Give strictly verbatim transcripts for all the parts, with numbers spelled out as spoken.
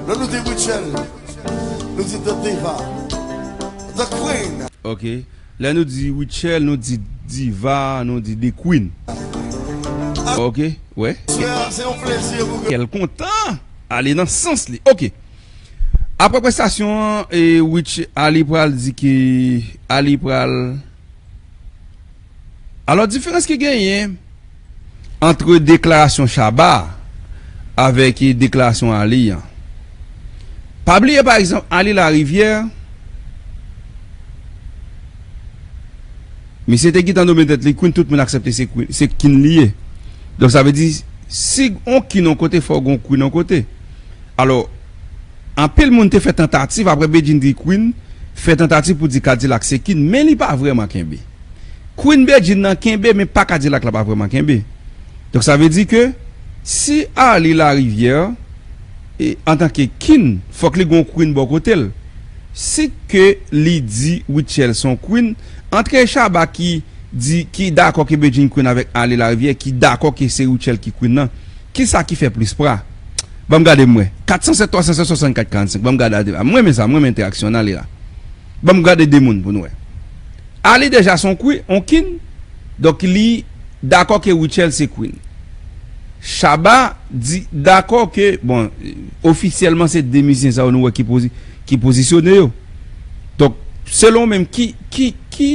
Lè nou di Rutshelle, nou di The Diva, The Queen. Ok. Lè nou di Rutshelle, nou di Diva, nou di The Queen. Ok. Wè. Aswè a, se yon plezi pou ke. Kèl kontan. Ale nan sans li. Ok. Apre prestasyon an, e, Rutsh-, Ali pral di ke Ali pral Alò, diferans ki genyen ant deklarasyon Shabba avèk deklarasyon Ali an. Pa bliye, pa egzanp, Ali Larivière, misye te gentan nonmen tèt li Queen, tout moun aksepte se Queen, se King li ye. Donk, sa vle di, si on King on kote, fò gon Queen on kote. Alò, anpil moun te fè tantativ, apre Bedjine di Queen, fè tantativ pou di Kadilak se King, men li pa vrèman kenbe. Queen Bedjine nan kenbe, men pa Kadilak la pa vrèman kenbe. Donk, sa vle di ke si Arly Larivière, e, antanke King, fòk li gon Queen bò kote l. Si ke li di Rutshelle se on Queen, antre Shabba ki di, ki dakò ke Bedjine Queen avèk Arly Larivière, ki dakò ke se Rutshelle ki Queen nan, kisa ki fè plis pra? Ban m gade m wè. Kat san sèt, twa san sèt, swasannkat, karannsenk. Ban m gade a deba. Mwen renmen sa, mwen renmen entèraksyon an, ale la. Ban m gade de moun pou n wè. Ali deja se on Queen, on King. Donk, li dakò ke Rutshelle se Queen. Shabba di dakò ke, bon, ofisyèlman, se de mizisyen sa yo nou wè ki pozi-, ki pozisyone yo. Donk, selon ou menm, ki, ki, ki,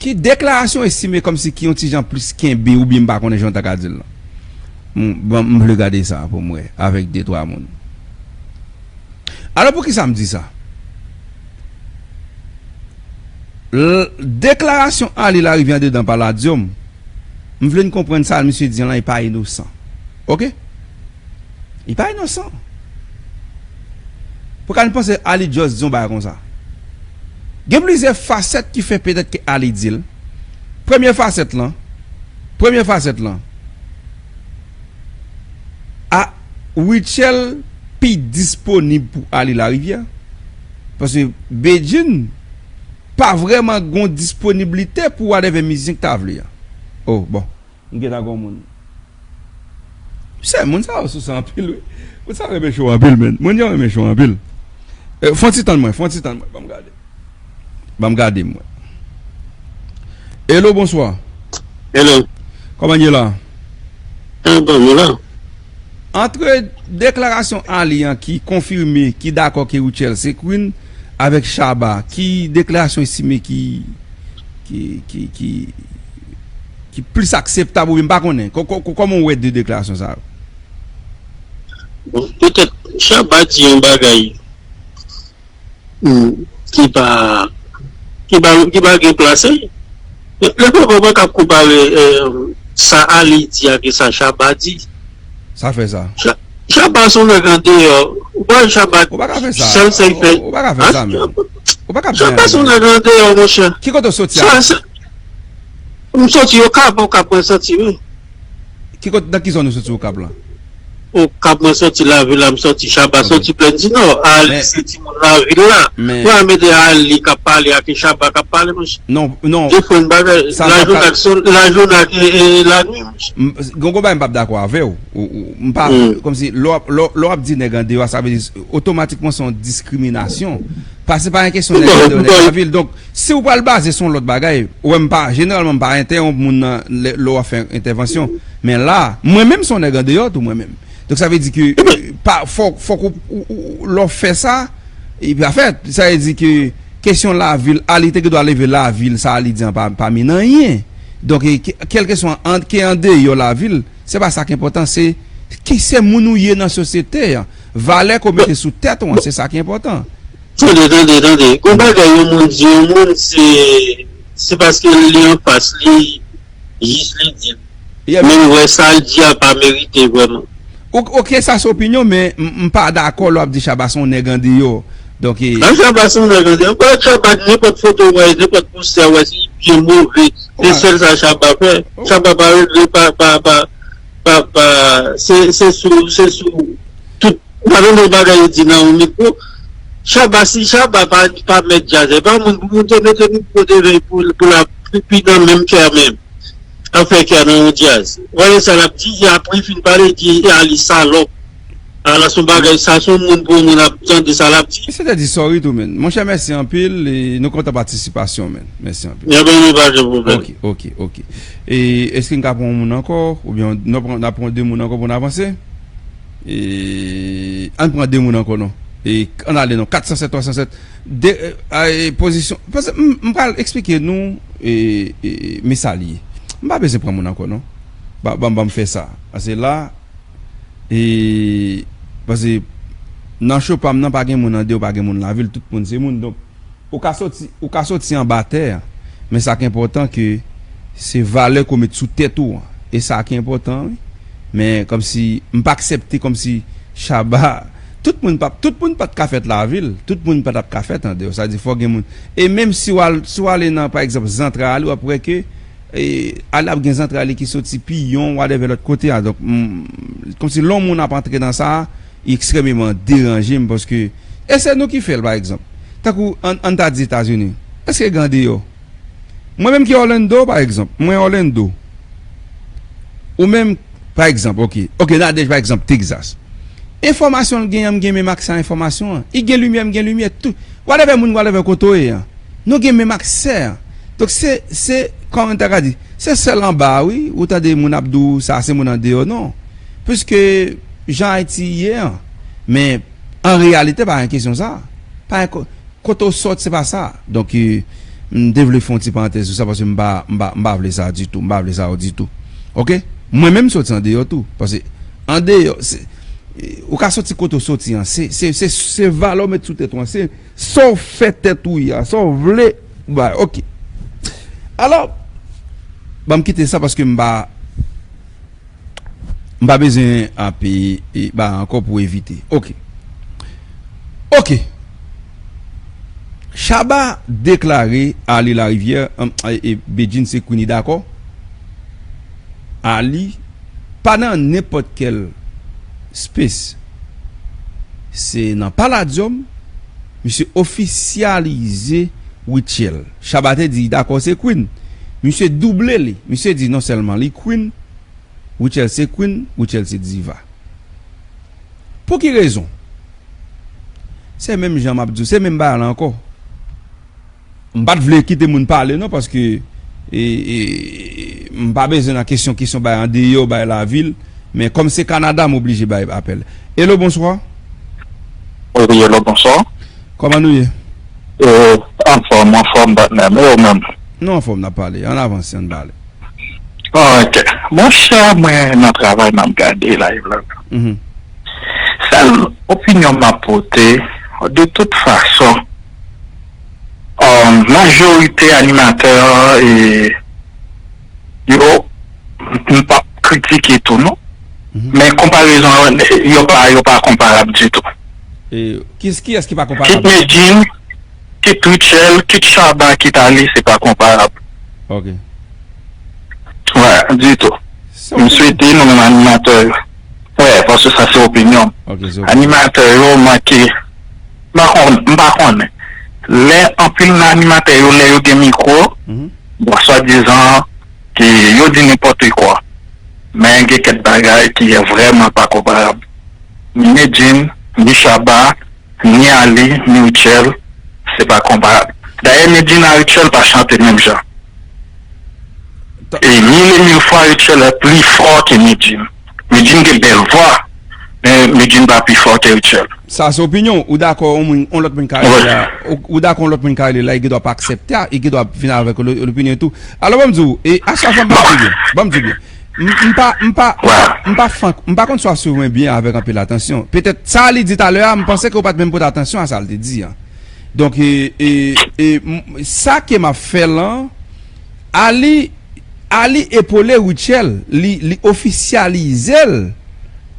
ki deklarasyon estime kòmsi ki yon ti jan plis kenbe, oubyen m pa konnen jan w ta ka di l lan? M, bon, m vle gade sa pou m wè avèk de twa moun. Alò, poukisa m di sa? L-, deklarasyon Ali Larivière andedan Palladium, m vle n konprann sa misye di an lan, li pa inosan. Oke? Li pa inosan. Poukisa n panse Ali just di yon bagay konsa? Gen plizyè fasèt ki fè petèt ke Ali di l. Premye fasèt lan, premye fasèt lan, a, Rutshelle pi disponib pou Ali Larivière. Paske Bedjine pa vrèman gon disponiblite pou whatever mizisyen ki ta vle a. Oh, bon. M gentan gon moun. Se moun sa yo souse anpil, wi. Moun sa yo renmen show anpil, menn. Moun yo renmen show anpil. Eh, fon ti tann mwen, fon ti tann mwen. Ban m gade. Ban m gade mwen. Hello, bonswa. Hello. Kòman ye la? Eh, bon, nou la. Antre deklarasyon Ali an ki konfime, ki dakò ke Rutshelle se Queen, avèk Shabba, ki deklarasyon estime ki, ki, ki, ki, ki plis akseptab oubyen m pa konnen. Kò-, kò-, kò-, kòman w wè de deklarasyon sa yo? Bon, petèt, Shabba di yon bagay, hmm, ki pa, ki pa, ki pa gen plase. Lè pèp mwen k ap konpare, eh, sa Ali di ak sa Shabba di. Sa fè sa? Cha-, Shabba se yon nèg andeyò. Ou pa wè Shabba, ou pa ka fè sa, sèl sa l fè. Ou pa ka fè sa, men. Ou pa ka fè sa, men. Shabba se yon nèg andeyò, monchè. Ki kote w soti a? Sa, sa, m soti Okap, Okap mwen soti, wi. Ki kote, nan ki zòn ou soti Okap la? Okap mwen soti lavil la, m soti Shabba, soti Plèn di Nò. Ali se timoun lavil la. Ou pa mete Ali k ap pale ak Shabba k ap pale, monchè. Non, non. Diferan bagay. Lajounen ak, lajounen ak, e, e, lannuit, monchè. M, gon, gon bagay m p ap dakò avè w. Ou, ou, m pa, kòmsi, lè w ap, lè w, lè w ap di nèg andeyò, sa vle di otomatikman se yon diskriminasyon. Paske se pa yon kesyon nèg andeyò, nèg lavil. Donk, si w pral baze sou yon lòt bagay, ou wè m pa, jeneralman, m pa entèwonp moun nan lè, lè w ap fè entèvansyon. Men la, mwen menm se yon nèg andeyò tou, mwen menm. Donk, sa vle di ke, pa, fòk, fòk ou, ou, ou, lè w fè sa, epi afè, sa vle di ke kesyon lavil, Ali te gen dwa leve lavil, sa Ali di an pa, pa min anyen. Donk, e, ke-, kèlkeswa an, ke andeyò lavil, se pa sa k enpòtan, se ki se moun ou ye nan sosyete an. Valè ke w mete sou tèt ou an, se sa ki enpòtan. Tande, tande, tande. Gon bagay yon moun di yon moun, se, se paske li anfas li, jis li di l. Men l wè sa l di a pa merite vrèman. Ok, ok, sa se opinyon, men m, m pa dakò lè w ap di Shabba se yon nèg andeyò. Donk, e, nan Shabba se yon nèg andeyò. Mwen, Shabba, nenpòt foto w wè, nenpòt postè w wè, se byen move. Se sèl sa Shabba fè. Shabba pa regle, pa, pa, pa, pa, pa, se, se sou, se sou tout Ou pa tande yon bagay yo di nan yon mikwo? Shabba, si Shabba pa, pa mèt djaz, e pa moun pou moun te mete mikwo devan pou, pou l ap pi, pi nan menm kè menm. Ap fè kè nan yon djaz. Ou wè sa l ap di, apre fin pale, di Ali salòp. Ala son bagay, sa son moun pou moun ap tande sa l ap di. Sètadi, sorry tou, men. Monchè, mèsi anpil. E nou kontan patisipasyon, men. Mèsi anpil. Ebyen, nou pa gen pwoblèm. Ok, ok, ok. E èske n ka pran yon moun ankò? Oubyen n ap pran, n ap pran de moun ankò pou n avanse? E, ann pran de moun ankò, non. E, ann ale, non. Kat san sèt, twa san sèt. De, e, e, pozisyon. Paske m, m pral eksplike nou, e, e, men sa l ye. M pa bezwen pran moun ankò, non. Ban, ban, ban m fè sa. Paske la, E, paske nan cho pa m nan, pa gen moun andeyò, pa gen moun lavil, tout moun se moun. Donk, ou ka soti, ou ka soti anba tè, men sa k enpòtan ke se valè ke w met sou tèt ou an. E sa ki enpòtan, wi. Men kòmsi, m pa aksepte kòmsi Shabba, tout moun pa, tout moun pa t ka fèt lavil, tout moun pa t ap ka fèt andeyò. Sa di fò gen moun. E menm si w al, si w ale nan, pa egzanp, zantray li, w ap wè ke e, al ap gen zantray li ki soti Piyon, whatever, lòt kote a. Donk, m, kòmsi lè yon moun ap antre nan sa, li ekstrèmeman deranje m, paske, e se nou ki fè l, pa egzanp. Tankou, ann, ann ta di Etazini, èske gen andeyò? Mwen menm ki Orlando, pa egzanp, mwen Orlando, ou menm, pa egzanp, ok, ok, Nadège, pa egzanp, Texas. Enfòmasyon l genyen, m gen menm aksè a enfòmasyon an. Li gen limyè, m gen limyè, tout. Whatever moun, whatever kote w ye an. Nou gen menm aksè an. Donk, se, se, kòman m ta ka di, se sèl anba, wi, ou tande moun ap di w sa, se moun andeyò, non. Piske, jan Ayiti ye an. Men, an reyalite, pa gen kesyon sa. Pa gen ko-, kote w sot, se pa sa. Donk, e, m te vle fè yon ti parantèz sou sa, paske m pa, m pa, m pa vle sa ditou, m pa vle sa yo ditou. Ok? Mwen menm, m soti andeyò tou. Paske, andeyò, se, e, ou ka soti kote w soti an. Se, se, se, se valè w met sou tèt ou an. Se sa w fè tèt ou ye a, sa w vle bay. Ok. Alò, ban m kite sa paske m pa, m pa bezwen ap, e, e, bay ankò pou evite. Ok. Ok. Shabba deklare Ali Larivière, e, e, Bedjine se Queen, li dakò? Ali pa nan nenpòt kèl space. Se nan Palladium, misye ofisyalize Rutshelle. Shabba te di li dakò se Queen. Misye double li. Misye di non sèlman li Queen, Rutshelle se Queen, Rutshelle se diva. Pou ki rezon? Se menm jan m ap di w, se menm bagay la ankò. M pa t vle kite moun pale non, paske, e, e, m pa bezwen nan kesyon ki se yon bagay andeyò, bagay lavil, men kòm se Kanada, m oblije bay apèl. Hello, bonswa. Wi, hello, bonswa. Kòman nou ye? E, anfòm, anfòm, patnè m. E ou menm? Nou anfòm, n ap pale. Ann avanse, ann pale. Ok. Monchè, mwen nan travay, m ap gade live la. Mhm. Sèl opinyon m ap pote, de tout fason, um, majorite animatè, e, yo, m p ap kritike tou, non. Mhm. Men konparezon an, yo pa, yo pa konparab ditou. E, ki, kiyès ki pa konparab? Kit Medjine, kit Rutshelle, kit Shabba, kit Ali, se pa konparab. Ok. Wè, ditou. Se M opinyon. Swete nou menm animatè yo. Wè, paske sa se opinyon m. Ok, se opinyon. Animatè yo manke, m pa konn, m pa konnen. Lè anpil nan animatè yo, lè yo gen mikwo, Mhm. bon, swadizan, ke yo di nenpòt kwa. Men gen kèk bagay ki vrèman pa konparab. Ni Medjine, ni Shabba, ni Ali, ni Rutshelle, se pa konparab. Dayè, Medjine a Rutshelle pa chante menm jan. Ta- E mil e mil fwa Rutshelle pli fò ke Medjine. Medjine gen bèl vwa, men Medjine pa pi fò ke Rutshelle. Sa se opinyon w. Ou dakò yon moun, yon lòt moun ka rele la, ou, ou dakò yon lòt moun ka rele la, li gen dwa pa aksepte a, li gen dwa vin avèk lo-, lopinyon tou. Alò, ban m di w, e, a chak fwa m pa di w byen, ban m di w byen. M, m pa, m pa, m pa, m pa fan, m pa konn si w ap swiv mwen byen avèk anpil atansyon. Petèt, sa li di talè a, m panse ke w pa t menm pote atansyon a sa l te di a. Donk, e, e, e, m, sa ke m ap fè lan, Ali, Ali epole Rutshelle, li, li ofisyalize l,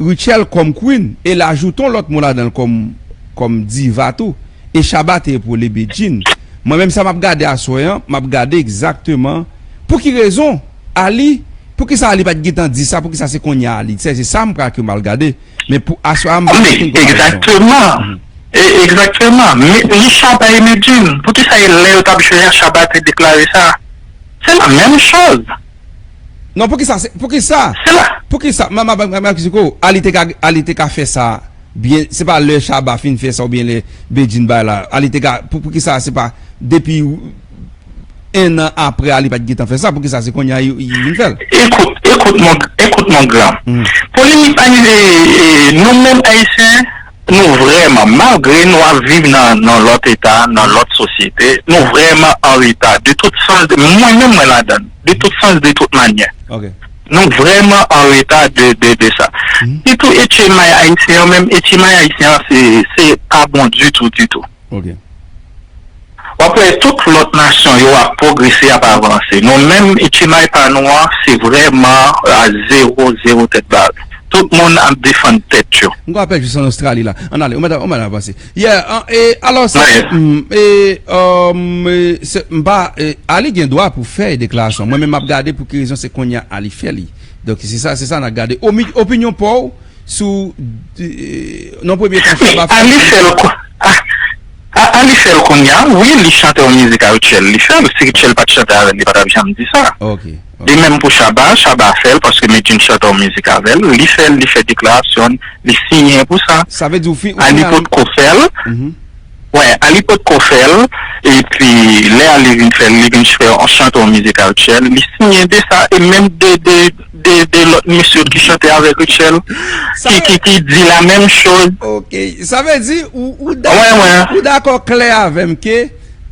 Rutshelle kòm queen, e l ajoute yon lòt moun ladan l kòm, kòm diva tou. E Shabba te epole Bedjine. Mwen menm sa m ap gade aswè an, m ap gade egzakteman pou ki rezon Ali, poukisa Ali pa t gentan di sa, poukisa se kounye a Ali. Se, se sa m pral ke m al gade. Men pou aswè a, m pa konn konparezon. Egzakteman. Mhm. E, egzakteman. Men, ni Shabba e Medjine. Poukisa e lè yo t ap jwe a, Shabba te deklare sa? Se la menm choz. Non, poukisa, se, poukisa? Se la. Poukisa, ma, ma, ma, ma, ma, Ali te ka, Ali te ka fè sa Byen, se pa lè Shabba fin fè sa oubyen lè Bedjine bay la. Ali te ka, pou, poukisa se pa depi en an apre Ali pa t gentan fè sa, poukisa se kounye a li, li vin fè l? Écoute, écoute mon, écoute mon grand. Polemik pa rive, e, nou menm Ayisyen, nou vrèman, malgre nou ap viv nan, nan lòt eta, nan lòt sosyete, nou vrèman an reta. De tout sans, mwen menm mwen ladan, de tout sans, de tout manyè. Nou vrèman an reta de, de, de sa. Sitou H M I ayisyen an menm, H M I ayisyen an, se, se pa bon ditou, ditou. W ap wè tout lòt nasyon yo ap pwogrese, ap avanse. Nou menm, H M I pa nou an, se vrèman a zewo, zewo tèt bare. Tout moun ap defann tèt yo. M kwè apèl jis an Ostrali la. Ann ale, ou mèt, ou mèt avanse. Yeah, an, e, alò, sa, mm, e, um, e, se, m pa, e, Ali gen dwa pou fè deklarasyon. Mwen menm m ap gade pou ki rezon se kounye a Ali fè li. Donk, se sa, se sa n ap gade. Omi-, opinyon pa w sou, e, nan premye tan, Shabba fè. Ali fè l ko-, a, a, Ali fè l kounye a, wi, li chante yon mizik a Rutshelle. Li fè l, si Rutshelle pa t chante avè l, li pa t ap janm di sa. Ok, ok. E menm pou Shabba, Shabba fè l paske Medjine chante yon mizik avè l. Li fè l, li fè deklarasyon l, li siyen pou sa. Sa vle di ou fi-, ou Ali final potko fè l. Wè, Ali potko fè l, epi lè Ali vin fè l, li vin fè yon chante yon mizik a Rutshelle, li siyen de sa, e menm de, de, de, de lòt mesye ki chante avèk Rutshelle, ki, ki, ki di la menm choz. Ok, sa vle di ou, ou dakò, ou dakò klè avè m ke,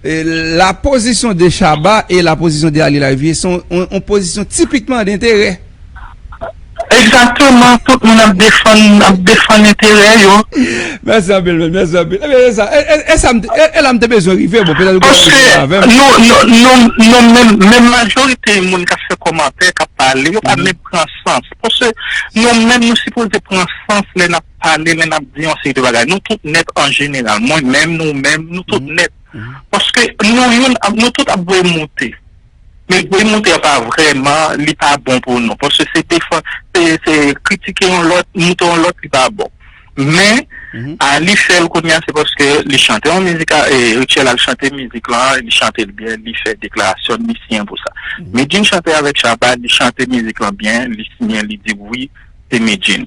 e, la position de Shabba et la position de Ali Larivie sont on, on position typiquement d'intérêt. Egzakteman, tout moun ap defann, ap defann enterè yo. Mèsi anpil, men, mèsi anpil. Ebyen, e sa, e, e, e sa m te, e, e la m te bezwen rive, bon, petèt ou gen yon lòt opinyon avè m. Paske nou, nou, nou, nou menm, menm majorite moun k ap fè kòmantè, k ap pale, yo pa menm pran sans. Paske nou menm, nou sipoze pran sans lè n ap pale, lè n ap di yon seri de bagay. Nou tout nèt an jeneral. Mwen menm, nou menm, nou tout nèt. Paske nou youn, nou tout ap voye moute. Men voye moute a pa vrèman, li pa bon pou nou. Paske se defann, se, se kritike yon lòt, moute yon lòt, li pa bon. Men, a, li fè l kounye a, se paske li chante yon mizik a, e, Rutshelle al chante mizik lan, li chante l byen, li fè deklarasyon, li siyen pou sa. Medjine chante avèk Shabba, li chante mizik lan byen, li siyen, li di wi, se Medjine.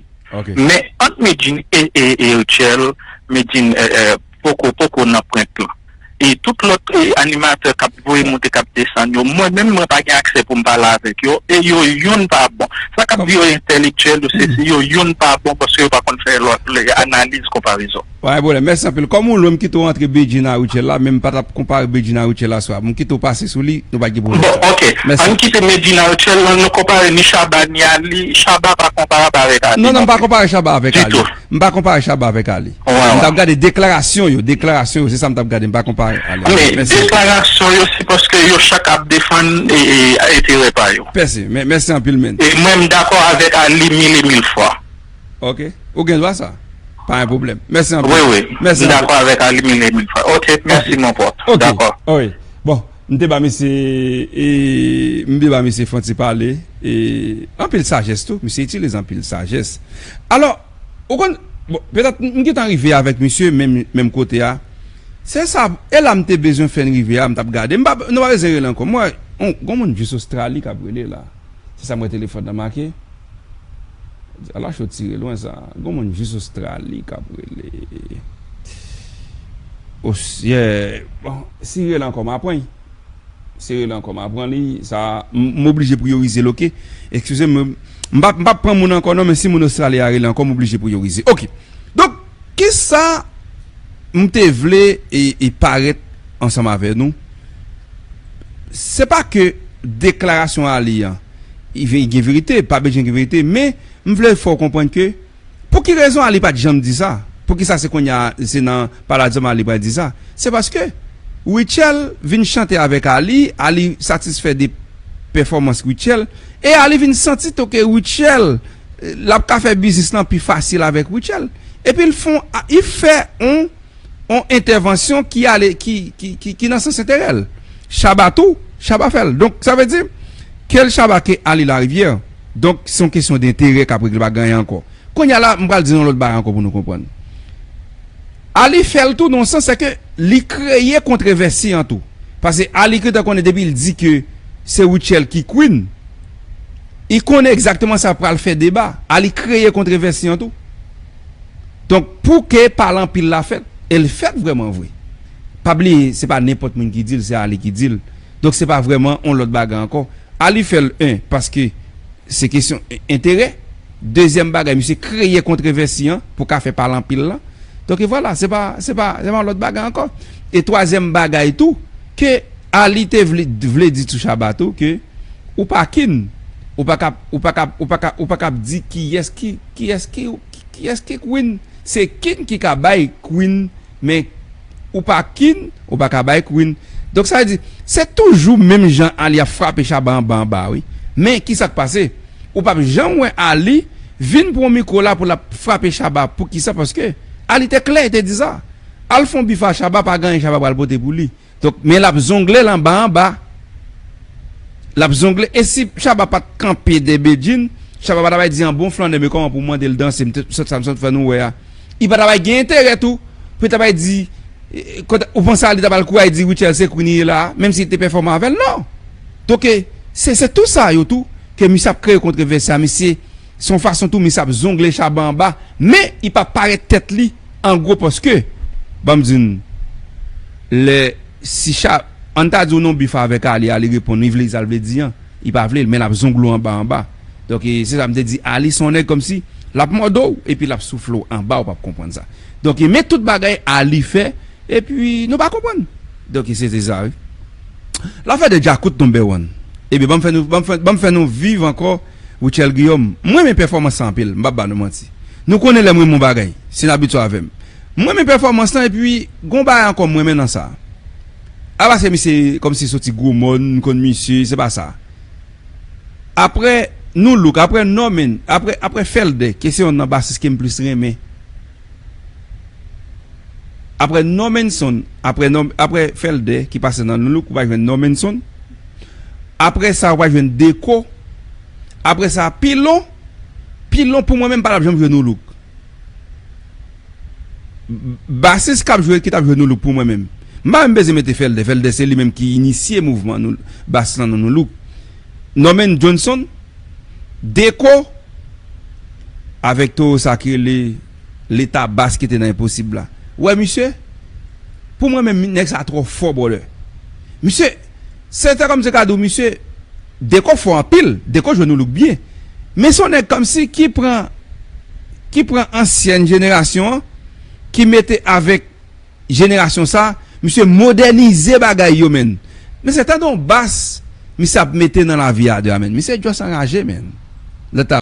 Men ant Medjine e, e, e Rutshelle, Medjine, e, e, poko, poko nan pwent lan. E tout lòt, e, animatè k ap voye moute, k ap desann yo, mwen menm, mwen pa gen aksè pou m pale avèk yo, e yo youn pa bon. Sa k ap di yo entèlektyèl, yo sesi, yo youn pa bon, paske yo pa konn fè lòt, lè, analiz, konparezon. Pa gen pwoblèm. Mèsi anpil. Kòm ou lwen, m kite w antre Bedjine a Rutshelle la, men m pa t ap konpare Bedjine a Rutshelle aswè a. M kite w pase sou li, nou pa gen pwoblèm. Bon, ok. Mèsi. Ann kite Medjine a Rutshelle, ann nou konpare ni Shabba, ni Ali. Shabba pa konparab avèk Ali. Non, non, m pa konpare Shabba avèk Ali. Ditou. M pa konpare Shabba avèk Ali. M t ap gade deklarasyon yo, deklarasyon yo, se sa m t ap gade, m pa konpare Ali. Men deklarasyon yo, se paske yo chak ap defann, e, e, enterè pa yo. Mèsi, men, mèsi anpil, men. E mwen, m dakò avèk Ali mil e mil fwa. Ok. Ou gen dwa sa. Pa gen pwoblèm. Mèsi anpil. Wi, wi. Mèsi anpil. M dakò avèk Ali mil e mil fwa. Ok, mèsi, mon pòt. Ok. Dakò. Wi. Bon, m te ba misye, e, m te ba misye fon ti pale, e, anpil sajès tou. Misye itilize anpil sajès. Alò, ou konn, bon, petèt m, m gentan rive avèk misye menm, menm kote a. Se sa, e la m te bezwen fè n rive a, m t ap gade. M pa, nou pa bezwen rele ankò. Mwen, on, gon moun jis Ostrali k ap rele la. Se sa m wè telefòn nan make. Ala cho tire lwen sa. Gon moun jis Ostrali k ap rele. Os-, yeah. Bon, si rele ankò, m a pran. Si rele ankò, m a pran li. Sa, m, m oblije priyorize l, ok? Eskize m, m p ap, m p ap pran moun ankò, non, men si moun Ostrali a rele ankò, m oblije priyorize. Ok. Donk, kisa m te vle e, e parèt ansanm avè nou? Se pa ke deklarasyon Ali an, i ve-, gen verite, pa bezwen gen verite, men m vle fè w konprann ke pou ki rezon Ali pa t janm di sa? Poukisa se kounye a, se nan Palladium Ali pral di sa? Se paske Rutshelle vin chante avèk Ali, Ali satisfè de pèfòmans Rutshelle, e Ali vin santi tou ke Rutshelle, l ap ka fè biznis lan pi fasil avèk Rutshelle. Epi l fè on, a, li fè on, on entèvansyon ki ale, ki, ki, ki, ki nan sans enterè l. Shabba tou, Shabba fè l. Donk, sa vle di, ke l Shabba ke Ali Larivière, donk, se yon kesyon denterè k ap regle, pa gen anyen ankò. Kounye a la, m pral di yon lòt bagay ankò pou nou konprann. Ali fè l tou, nan yon sans, se ke li kreye kontwovèsi an tou. Paske Ali gentan konnen depi l di ke se Rutshelle ki queen, li konnen egzakteman sa pral fè deba. Ali kreye kontwovèsi an tou. Donk, pou ke pale anpil la fèt, e l fèt vrèman vre. Pa bliye, se pa nenpòt moun ki di l, se Ali ki di l. Donk, se pa vrèman yon lòt bagay ankò. Ali fè l, en, paske se kesyon e- enterè. Dezyèm bagay, misye kreye kontwovèsi an pou ka fè pale anpil lan. Donk, e vwala, se pa, se pa, se pa yon lòt bagay ankò. E twazyèm bagay tou, ke Ali te vle, vle di sou Shabba tou, ke ou pa kin, ou pa kap, ou pa kap, ou pa kap, ou pa kap di kiyès ki, kiyès ki, kiyès ki queen. Se kin ki ka bay queen, men ou pa kin, ou pa ka bay queen. Donk, sa vle di, se toujou menm jan Ali ap frape Shabba anba anba, wi. Men, kisa k pase? Ou p ap janm wè Ali vin pran mikwo la pou l ap frape Shabba. Poukisa? Paske Ali te klè, te di sa. Al fè yon bif a Shabba, pa gen anyen Shabba pral pote pou li. Donk, men l ap zongle l anba anba. L ap zongle. E si Shabba pa t kanpe de Bedjine, Shabba pa t ap di an bon flannè, men kòman pou mande l danse, m te sot sa m sot fè nou wè a. Li pa t ap gen enterè tou. Pou li t ap di, eh, kote, ou panse Ali t ap al kouri di Rutshelle se queen li ye la, menm si li te pèfòme avè l? Non. Donk, eh, se, se tou sa yo tou, ke misye ap kreye kontwovèsi a, misye se yon fason tou misye ap zongle Shabba anba, men li pa parèt tèt li an gwo paske, ban m di n, lè si Sha, ann ta di w nan bif avèk Ali, Ali reponn, li vle di sa l vle di an, li pa vle l, men l ap zongle w anba anba. Donk, e, se sa m te di, Ali se yon nèg kòmsi l ap mòde w, epi l ap soufle w anba, ou p ap konprann sa. Donk, e, men tout bagay Ali fè, epi nou pa konprann. Donk, se, se sa, wi. L ap fè de Djakout number one. Ebyen, ban m fè nou, ban m fè, ban m fè nou viv ankò Rutshelle Guillaume. Mwen renmen pèfòmans sa anpil, m p ap ba nou manti. Nou konnen lè m renmen yon bagay, se n abitye avè m. Mwen renmen pèfòmans lan, epi gon bagay ankò mwen renmen nan sa. A pa se misye kòmsi soti gwo mòn, m konn misye, se pa sa. Apre Nu Look, apre Norman, apre, apre Felder, ke se yonn nan basis ke m plis renmen. Apre Normanson, apre Nòm-, apre Felder ki pase nan Nu Look, ou pa jwenn Normanson. Apre sa, ou pa jwenn Deko. Apre sa, Pilon. Pilon pou mwen menm pa t ap janm jwe Nu Look. Basis k ap jwe, ki t ap jwe Nu Look pou mwen menm. M pa menm bezwen mete Felder. Felder se li menm ki inisye mouvman nou, bas lan nan Nu Look. Norman Johnson, Deko, avèk towo sa ki rele leta bas ki te nan Enposib la. Ou wè misye? Pou mwen menm, nèg sa twò fò, brother. Misye, se te kòmsi ka di w, misye, Deko fò anpil, Deko jwe Nu Look byen. Men se yon nèg kòmsi ki pran, ki pran ansyen jenerasyon an, ki mete avèk jenerasyon sa, misye modènize bagay yo, menn. Men se tande yon bas, misye ap mete nan lavi a de a, menn. Misye just anraje, menn. Lè ta